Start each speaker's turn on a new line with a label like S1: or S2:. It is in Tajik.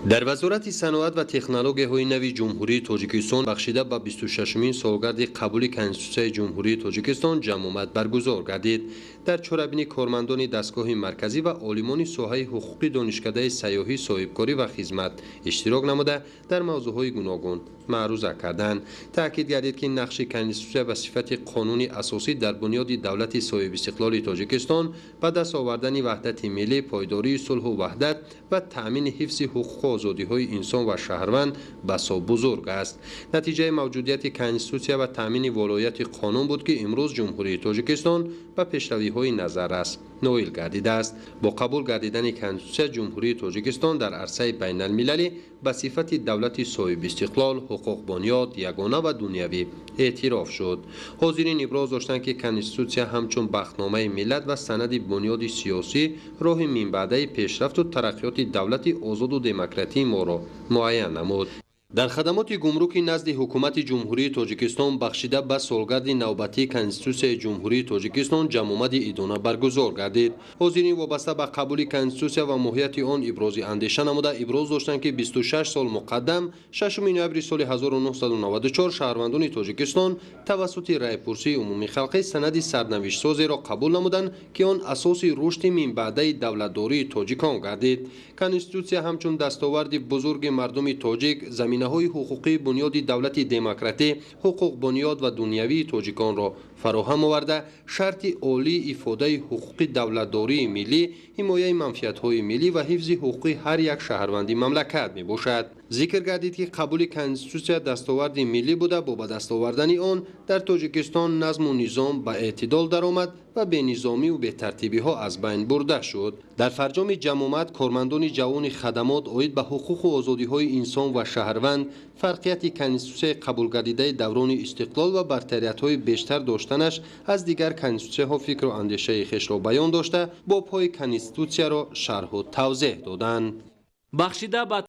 S1: Дар Вазорати саноат ва технологияҳои нави Ҷумҳурии Тоҷикистон бахшида ба 26-умин солгарди қабули Конститутсияи Ҷумҳурии Тоҷикистон ҷамъомад баргузор гардид. Дар чорабинӣ кормандони дастгоҳи марказӣ ва олимони соҳаи ҳуқуқи Донишкадаи сайёҳӣ, соҳибкорӣ ва хизмат иштирок намуда, дар мавзӯъҳои гуногун маъруза карданд. Таъкид гардид, ки нақши Конститутсия ба сифати қонуни асосӣ дар бунёди давлати соҳибистиқлоли Тоҷикистон, ба даст овардани ваҳдати миллӣ, пойдории сулҳу ваҳдат ва таъмини ҳифзи ҳуқуқу озодиҳои инсон ва шаҳрванд басо бузург аст. Натиҷаи мавҷудияти Конститутсия ва таъмини волояти қонун буд, ки имрӯз Ҷумҳурии Тоҷикистон ба пешравиҳои назаррас ноил гардидааст. Бо қабул гардидани Конститутсия Ҷумҳурии Тоҷикистон дар арсаи байналмилалӣ ба сифати давлати соҳибистиқлол, ҳуқуқбунёд, ягона ва дунявӣ эътироф шуд. Ҳозирин иброз доштанд, ки Конститутсия ҳамчун бахтномаи миллат ва санади бунёди сиёсӣ роҳи минбаъдаи пешрафту тараққиёти давлати озоду демократии моро муайян намуд. Дар хадамоти гумруки назди Ҳукумати Ҷумҳурии Тоҷикистон бахшида ба солгарди навбатии Конститутсияи Ҷумҳурии Тоҷикистон ҷамъомади идона баргузор гардид. Ҳозирин вобаста ба қабули Конститутсия ва моҳияти он ибрози андеша намуда, иброз доштанд, ки 26 сол муқаддам, 6 ноябри соли 1994, шаҳрвандони Тоҷикистон тавассути раъйпурсии умумихалқӣ санади сарнавиштсозеро қабул намуданд, ки он асоси рушди минбаъдаи давлатдории тоҷикон гардид. Конститутсия ҳамчун дастоварди бузурги мардуми тоҷик заминаҳои ҳуқуқии бунёди давлати демократӣ, ҳуқуқбунёд ва дунявии тоҷиконро фароҳам оварда, шарти олии ифодаи ҳуқуқи давлатдории миллӣ, ҳимояи манфиатҳои миллӣ ва ҳифзи ҳуқуқи ҳар як шаҳрванди мамлакат мебошад. Зикр гардид, ки қабули Конститутсия дастоварди миллӣ буда, бо ба даст овардани он дар Тоҷикистон назму низом ба эътидол даромад ва бенизомиву бетартибиҳо аз байн бурда шуд. Дар фарҷоми ҷамъомад кормандони ҷавони хадамот оид ба ҳуқуқу озодиҳои инсон ва шаҳрванд, фарқияти Конститутсияи қабулгардидаи даврони истиқлол ва бартариятҳои бештар доштанаш аз дигар конститутсияҳо фикру андешаи хешро баён дошта, бобҳои Конститутсияро шарҳу тавзеҳ доданд.
S2: Бахшида ба